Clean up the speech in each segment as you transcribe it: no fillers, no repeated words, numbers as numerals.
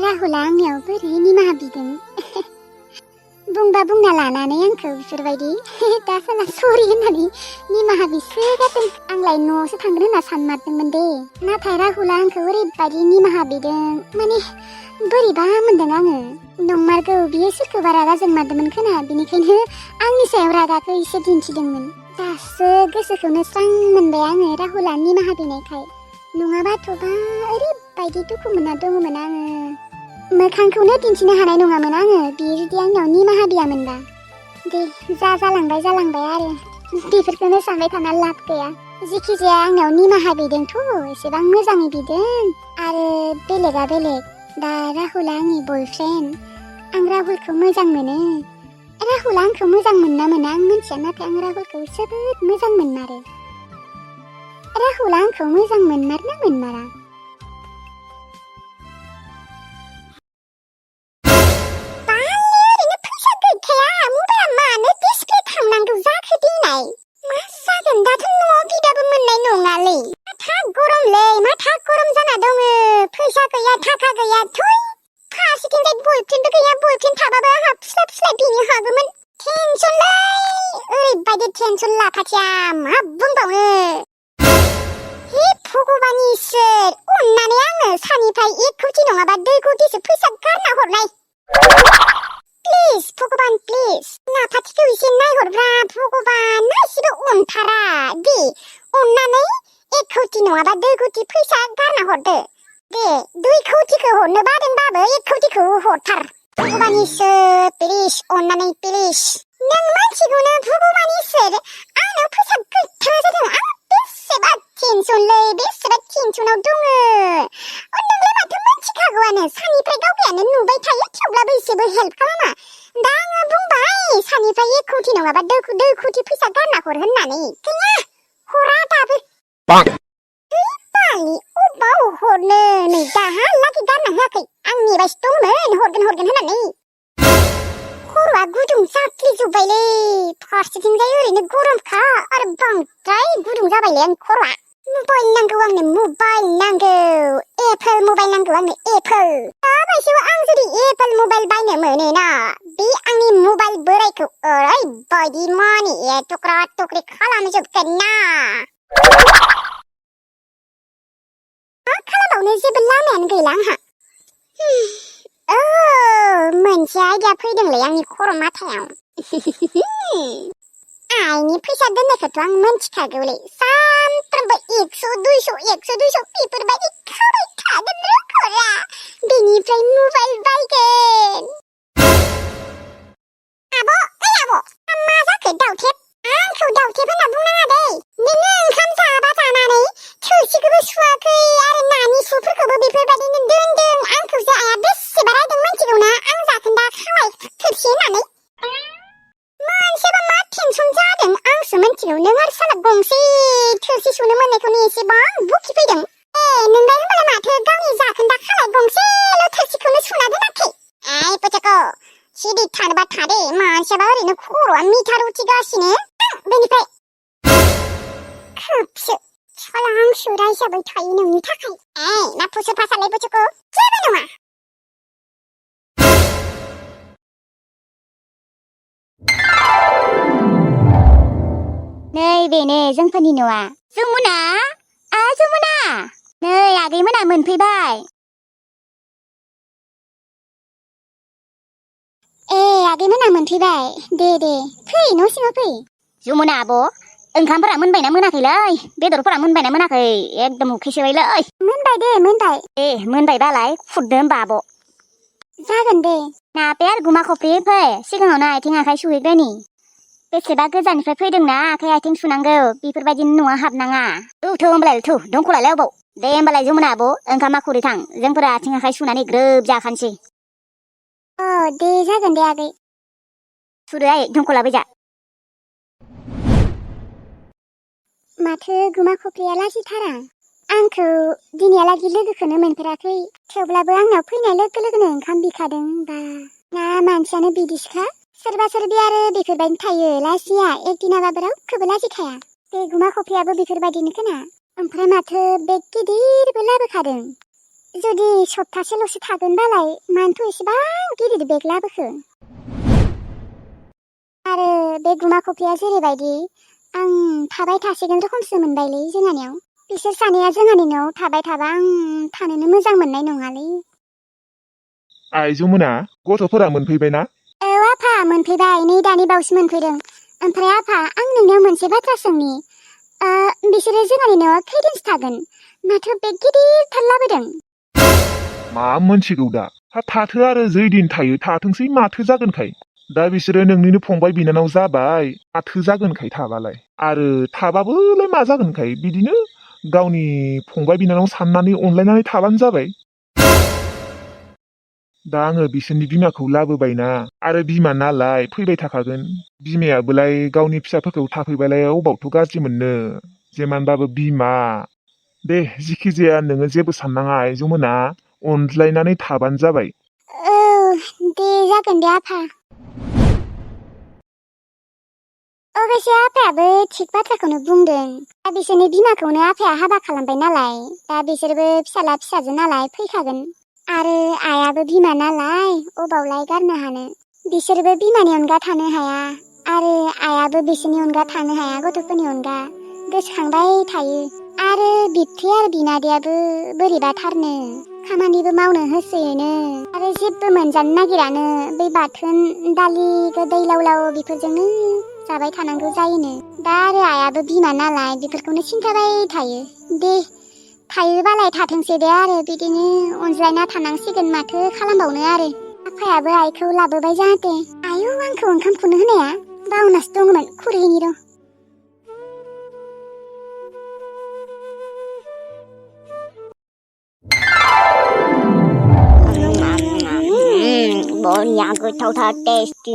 राहुला आंनियाव बोरै निमाहा बिदों बुंबा बुंना लानानै आंखौ बेफोरबायदि दा साला सरि होननानै निमाहा बिसोगारदों। आंलाय न'आवसो थांगोन होनना सानमारदोंमोन दे। नाथाय राहुला आंखौ ओरैबायदि निमाहा बिदों माने बोरैबा मोनदों आङो। नंमारगौ बियो सोरखौबा रागा जोंमारदोंमोन खोना, बिनिखायनो आंनि सायाव रागाखौ एसे दिन्थिदोंमोन। दासो गोसोखौनो स्रां मोनबाय आङो राहुला निमाहा बिनायखाय। नङाबाथ'बा ओरैबायदि दुखु मोनना दङमोन आङो। मोखांखौनो दिन्थिनो हानाय नङामोन आङो बियो जुदि आंनाव निमाहा बियामोनबा। दे जालांबाय आरो बेफोरखौनो सानबाय थाना लाब गैया। जेखि जाया आंनाव निमाहा बिदोंथ' एसेबां मोजाङै बिदों। आरो बेलेगा बेलेग, दा राहुला आंनि बयफ्रेन्ड। आं राहुलखौ मोजां मोनो। राहुला आंखौ मोजां मोनना मोना आं मिथिया, नाथाय आं राहुलखौ जोबोद मोजां मोनमारो। राहुला आंखौ मोजां मोनमारना मोनमारा? टेंशन लाखाथिया मा बुंबावनो। हे भगबान इसोर, अन्नानै आङो सानिफ्राय 1 कोटि नङाबा 2 कोटिसो फैसा गारना हरनाय। प्लिज भगबान प्लिज, लाफाथिखौ एसे नायहरब्रा भगबान, एसेबो अनथारा दे। अन्नानै 1 कोटि नङाबा 2 कोटि फैसा गारना हरदो दे। 2 कोटिखौ हरनो बादोंबाबो 1 कोटिखौ हरथार भगबान इसोर, प्लिज अन्नानै प्लिज। नों मानसिखौनो भगबान इसोर आंनाव फैसा गैथारा जादों। आं बेसेबा टेनसनलै, बेसेबा टेनसनाव दङ। नोंलाय माथो मिथिखागौआनो, सानिफ्राय गावगायानो नुबाय थायो, थेवब्लाबो एसेबो हेल्प खालामा। दा आङो बुंबाय सानिफ्राय 1 कोटि नङाबा 2 कोटि फैसा गारना हर होननानै, गैया हरा दाबो। बालि अबाव हरनो, नै दाहालागै गारना होआखै। आं नेबायसो दंमोन हरगोन होननानै। खर'आ गुदुं जाफ्लेजोब्बायलै, फारसेथिंजाय ओरैनो गरमखा आरो बांद्राय गुदुं जाबायलै आंनि खर'आ। मबाइल नांगौ आंनो, मबाइल नांगौ, एप्पल मबाइल नांगौ आंनो, एप्पल। दा बायसेयाव आं जुदि एप्पल मबाइल बायनो मोनोना, बे आंनि मबाइल बोरायखौ ओरैबायदि मानि टुक्रा टुक्रि खालामजोबगोन ना। मा खालामबावनो, जेबो लामायानो गैला आंहा। मोनसे आइडिया फैदोंलै आंनि खर' माथायाव। आइनि फैसा दोननायखौथ' आं मिन्थिखागौलै, सानफ्रोमबो 100 200 बेफोरबायदि खाबाय थागोन र' खरा। बेनिफ्राय मबाइल बायगोन। आब' मा जाखो दावथेब? आंखौ दावथेब होनना बुंनाङा दै। नोङो ओंखाम जानानै थोरसिखौबो सुवाखै आरो नानि सुफोरखौबो बेफोरबायदिनो दोनदों। आंखौ जाया बेसेबा रायदों मिथिगौना, आं जाखोन्दा खावाय थोरसि होननानै। मोनसेबा मा टेनसन जादों आंसो मिथिगौ। नों आरो साला गंसे थोरसि सुनो मोननायखौनो एसेबां बुखि फैदों। नोंलाय होनबालाय माथो गावनि जाखोन्दा खालाय गंसेल' थोरसिखौनो सुना दोनाखै? पुचको सिरि थानोबा थादे, मानसियाबा ओरैनो खर'आ मिथा रुथिगासिनो। बेनिफ्राय खोबसो साला आंसो रायजाबाय थायो नोंनि थाखाय। मा फुसु फासालाय पुचको, जेबो नङा। नै बेनो जोंफोरनि न'आ। जमुना, जमुना, नै आगैमोना मोनफैबाय। आगैमोना मोनफैबाय, दे फै न' सिङाव फै। जमुना आब', ओंखामफोरा मोनबायना मोनाखैलै? बेदरफोरा मोनबायना मोनाखै? एकदम उखैसोबायलै। मोनबाय दे मोनबायबालाय खुरदो होमबा आब'। जागोन दे। नापे आरो गुमा खफ्रि फै, सिगाङावनो आथिं आखाइ सुहैग्रोनि। बेसेबा गोजाननिफ्राय फैदोंना, आखाइ आथिं सुनांगौ, बेफोरबायदि न'आ हाबनाङा। होमबालाय दंखलालाय अबाव? दे होमबालाय जमुना आब', ओंखामा खुरै थां, जोंफोरा आथिं आखाइ सुनानै ग्रोब जाखानोसै। दे जागोन दे आगै। सुदो आइ, दंखला बैजा। माथो गुमा खफ्रिया लाजिथारा। आंखौ दिनैहालागि लोगोखौनो मोनफेराखै, थेवब्लाबो आंनाव फैनाय लोगो लोगोनो ओंखाम बिखादों। बा ना मानसियानो बिदिसोखा। सोरबा सोरबि आरो बेफोरबायदि थायो, लाजिया, एकदिनाबाबो रावखौबो लाजिखाया। बे गुमा खफ्रियाबो बेफोरबायदिनो खोना। ओमफ्राय माथो बेग गिदिरबो लाबोखादों। जुदि सप्तासेल'सो थागोनबालाय मानोथ' एसेबां गिदिर बेग लाबोखो? आरो बे गुमा खफ्रिया जेरैबायदि आं थाबाय थासिगोन रोखोमसो मोनबायलै जोंहानियाव। बिसोर सानैया जोंहानि न'आव थाबाय थाबा आं थानोनो मोजां मोननाय नङालै। आइजोमोना गथ'फोरा मोनफैबायना? औ आफा मोनफैबाय, नै दानि बावसो मोनफैदों। ओमफ्राय आफा आं नोंनियाव मोनसे बाथ्रा सोंनि। बिसोरो जोंहानि न'आव खैदिनसो थागोन? माथो बेग गिदिरथार लाबोदों। मा मोनथिगौ दा? थाथो आरो जैदिन थायो थाथोंसै माथो जागोनखाय। दा बिसोरो नोंनिनो फंबाय बिनानाव जाबाय, माथो जागोनखाय थाबालाय। आरो थाबाबोलाय मा जागोनखाय, बिदिनो गावनि फंबाय बिनानाव साननानै अनलायनानै थाबानो जाबाय। दा आङो बिसोरनि बिमाखौ लाबोबायना, आरो बिमा नालाय फैबाय थाखागोन। बिमायाबोलाय गावनि फिसाफोरखौ थाफैबालाय अबावथ' गाज्रि मोननो, जेमानबाबो बिमा। दे जिखि जाया नोङो जेबो साननाङा आइजोमोना, अनज्लायनानै थाबानो जाबाय। औ दे जागोन दे आफा। अबयसे आफायाबो थिग बाथ्राखौनो बुंदों। दा बिसोरनि बिमाखौनो आफाया हाबा खालामबाय नालाय, दा बिसोरबो फिसाला फिसाजो नालाय फैखागोन। आरो आइयाबो बिमा नालाय अबावलाय गारनो हानो। बिसोरबो बिमानि अनगा थानो हाया, आरो आइयाबो बिसोरनि अनगा थानो हाया, गथ'फोरनि अनगा गोसोखांबाय थायो। आरो बिबथै आरो बिमादैयाबो बोरैबाथारनो, खामानिबो मावनो होसोयोनो, आरो जेबो मोनजानो नागिरानो। बै बाथोन दालि गोदै लाव लाव बेफोरजोंनो जाबाय थानांगौ जायोनो। दा आरो आइयाबो बिमा नालाय बेफोरखौनो सिन्थाबाय थायो। दे थायोबालाय थाथोंसै दे, आरो बिदिनो अनज्लायना थानांसिगोन, माथो खालामबावनो आरो। आफायाबो आइखौ लाबोबाय जाहाथे। आयौ आंखौ ओंखामखौनो होनाया बावनासो दङमोन खुरैनि र'। बरिया गोथावथार टेस्टि।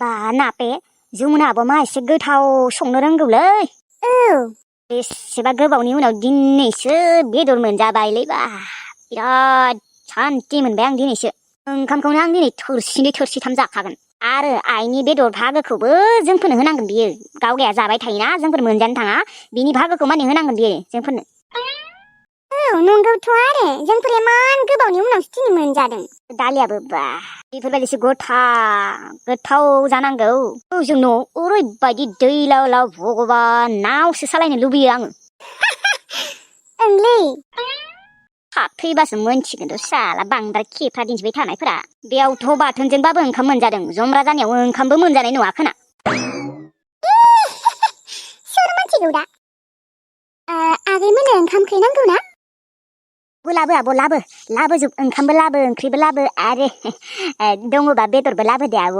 बा नापे जमुनाबो मा एसे गोथाव संनो रोंगौलै। औ बेसेबा गोबावनि उनाव दिनैसो बेदर मोनजाबायलै। बा बिराद सान्ति मोनबाय आं दिनैसो। ओंखामखौनो आं दिनै थोरसिनै थोरसिथाम जाखागोन। आरो आइनि बेदर भागोखौबो जोंफोरनो होनांगोन बियो। गावगाया जाबाय थायोना, जोंफोर मोनजानो थाङा, बिनि भागोखौ माने होनांगोन बियो जोंफोरनो। औ नंगौथ' आरो जोंफोर इमान गोबावनि उनावसो दिनै मोनजादों। दालियाबो बा बेफोरबायदिसो गोथाव जानांगौ। जोंनाव ओरैबायदि दै लाव लाव भगबान, नावसो सालायनो लुबैयो आङो। ओंलै थाफैबासो मोनथिगोनथ' साला बांद्राय खेफ्रा दिन्थिबाय थानायफोरा। बेयावथ' बाथोनजोंबाबो ओंखाम मोनजादों, जमरा जानायाव ओंखामबो मोनजानाय नङा खोना। सोर मोनथिगौ दा? आगैमोननो ओंखाम ओंख्रि नांगौ ना? लाबो आब' लाबोजोब, ओंखामबो लाबो ओंख्रिबो लाबो, आरो दङबा बेदरबो लाबो दे आब'।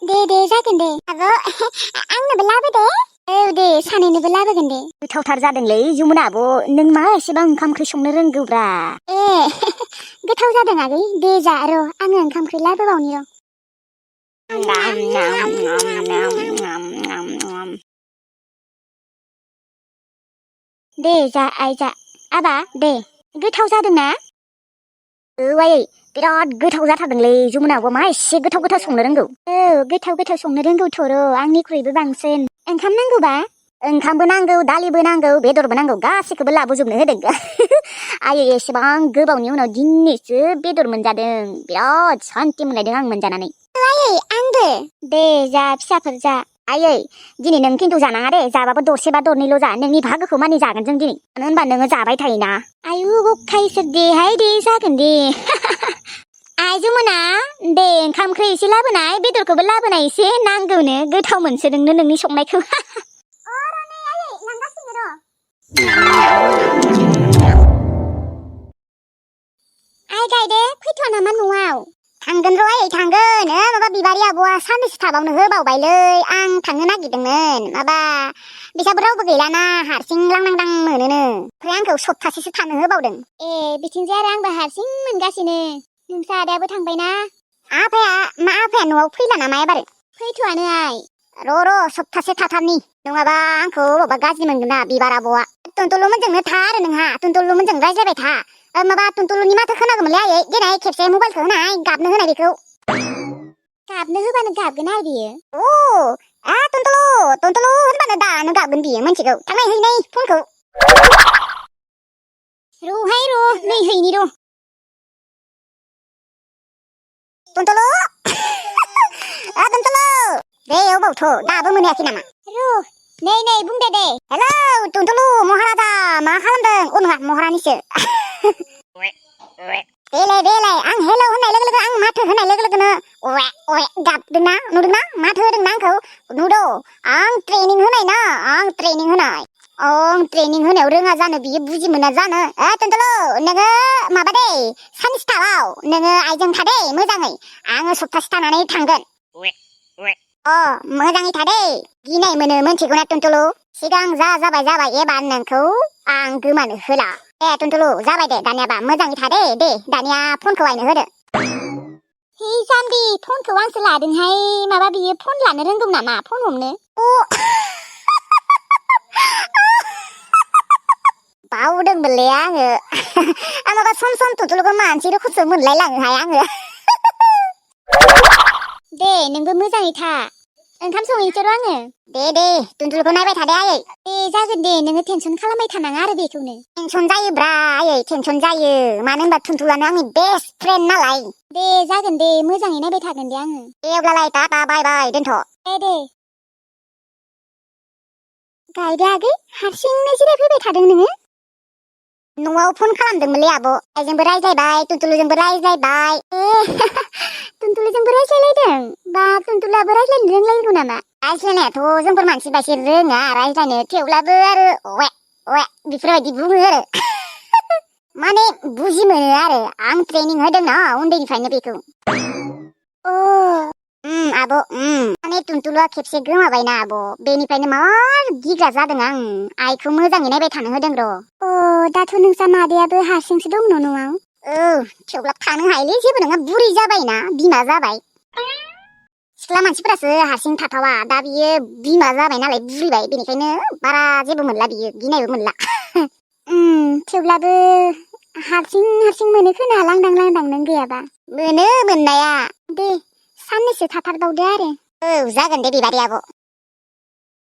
दे जागोन दे आब'। आंनोबो लाबो दे। औ दे सानैनोबो लाबोगोन दे। गोथावथार जादोंलै जमुना आब', नों मा एसेबां ओंखाम ओंख्रि संनो रोंगौब्रा। ए गोथाव जादों आगै, दे जा र' आङो ओंखाम ओंख्रि लाबोबावनि र'। दे जा आइ जा। आबा दे, गोथाव जादोंना? औ आयै बिराद गोथाव जाथारदोंलै, जमुनाबो मा एसे गोथाव संनो रोंगौ। औ गोथाव संनो रोंगौथ' र', आंनिख्रुइबो बांसिन। ओंखाम नांगौबा? ओंखामबो नांगौ, दालिबो नांगौ, बेदरबो नांगौ, गासैखौबो लाबोजोबनो होदों। आयै एसेबां गोबावनि उनाव दिनैसो बेदर मोनजादों, बिराद सान्ति मोनलायदों आं मोनजानानै। आयै आंबो। दे जा फिसाफोर जा। आयै दिनै नों खिन्थु जानाङा दे, जाबाबो दरसेबा दरनैल' जा, नोंनि भागोखौ मानि जागोन जों दिनै। मानो होनबा नोङो जाबाय थायोना। आयु गखायसो देहाय दे जागोन दे। आइजोमोना दे ओंखाम ओंख्रि एसे लाबोनाय, बेदरखौबो लाबोनाय एसे, नांगौनो गोथाव मोनसोदोंनो नोंनि संनायखौ। नै आयै लांगासिनो र'। आइ गायदे फैथ'आ नामा न'आव? थांगोन र' आयै थांगोन। माबा बिबारि आब'आ साननैसो थाबावनो होबावबायलै, आं थांनो नागिरदोंमोन। माबा बिसाबो रावबो गैलाना, हारसिं लांदां मोनोनो, ओमफ्राय आंखौ सप्तासेसो थानो होबावदों। ए बिथिंजाय आरो आंबो हारसिं मोनगासिनो। नोंसा आदायाबो थांबायना? आफाया न'आव फैला नामा एबार? फैथ'आनो आइ। र' सप्तासे थाथारनि, नङाबा आंखौ अबावबा गाज्रि मोनगोन ना बिबार आब'आ। टुनटुलुमोनजोंनो था आरो नोंहा, टुनटुलुमोनजों रायज्लायबाय था। माबा टुनटुलुनि माथो खोनागौमोनलै आयै, देनाय खेबसे मबाइलखौ होनाय, गाबनो होनाय बेखौ। गाबनो होबानो गाबगोन आरो बियो। टुनटुलु होनबानो दानो गाबगोन बियो, मिथिगौ। थांनाय है नै फनखौ। हैनि र' टुनटुलु टुनटुलु दे अबावथ' दाबो मोनायाखै नामा र' नै बुं दे हेलौ टुनटुलु महाराजा मा खालामदों अ नङा महारानिसो देलाय आं हेलौ होननाय लोगो लोगो आं माथो होनाय लोगो लोगोनो अवे गाबदोंना नुदोंना माथो होदोंना आंखौ नुदो आं ट्रेनिं होनाय ना आं ट्रेनिं होनाय ट्रेनिं होनायाव रोङा जानो बियो बुजि मोना जानो टुनटुलु नोङो माबा दे सानसे थावाव नोङो आइजों था दे मोजाङै आङो सप्तासे थानानै थांगोन मोजाङै था दे गिनाय मोनो मोनथिगौना टुनटुलु सिगां जाबाय एबार नोंखौ आं गोमानो होला टुनटुलु जाबाय दे दानियाबा मोजाङै था दे दानिया फनखौ आइनो होदो हे जाम्बि फनखौ आंसो लादोंहाय माबा बियो फन लानो रोंगौ नामा फन हमनो बावदोंमोनलै आङो माबा सम टुनटुलुखौ मानसि रोखोमसो मोनलायलाङोहाय आङो दे नोंबो मोजाङै था ओंखाम संहैनोसै र' आङो दे टुनटुलुखौ नायबाय थादे आयै दे जागोन दे नोङो टेनसन खालामबाय थानाङा आरो बेखौनो टेनसन जायोब्रा आयै टेनसन जायो मानो होनबा टुनटुलानो आंनि बेस्ट फ्रेन्ड नालाय दे जागोन दे मोजाङै नायबाय थागोन दे आङो दे अब्लालाय टाटा बाय बाय दोनथ' दे गायदे आगै हारसिंनो जिरायफैबाय थादों नोङो न'आव फन खालामदोंमोनलै आब' आइजोंबो रायज्लायबाय टुनटुलुजोंबो रायज्लायबाय टुनटुलुजोंबो रायज्लायलायदों बा टुनटुलाबो रायज्लायनो रोंलायगौ नामा रायज्लायनायाथ' जोंफोर मानसि बायदि रोङा रायज्लायनो थेवब्लाबो आरो अवे बेफोरबायदि बुङो आरो माने बुजि मोनो आरो आं ट्रेनिं होदोंना उन्दैनिफ्रायनो बेखौ आब' माने टुनटुलुआ खेबसे गोमाबायना आब' बेनिफ्रायनो मार गिग्रा जादों आं आइखौ मोजाङै नायबाय थानो होदों र' दाथ' नोंसा मादैयाबो हारसिंसो दं न'आव थेवब्ला थानो हायोलै जेबो नङा बुरै जाबायना बिमा जाबाय सिख्ला मानसिफोरासो हारसिं थाथावा दा बियो बिमा जाबाय नालाय बुरिबाय बेनिखायनो बारा जेबो मोनला बियो गिनायबो मोनला थेवब्लाबो हारसिं मोनो खोना लांदां नों गैयाबा मोनो मोननाया दे साननैसो थाथारबावदो आरो जागोन दे बिबारि आब'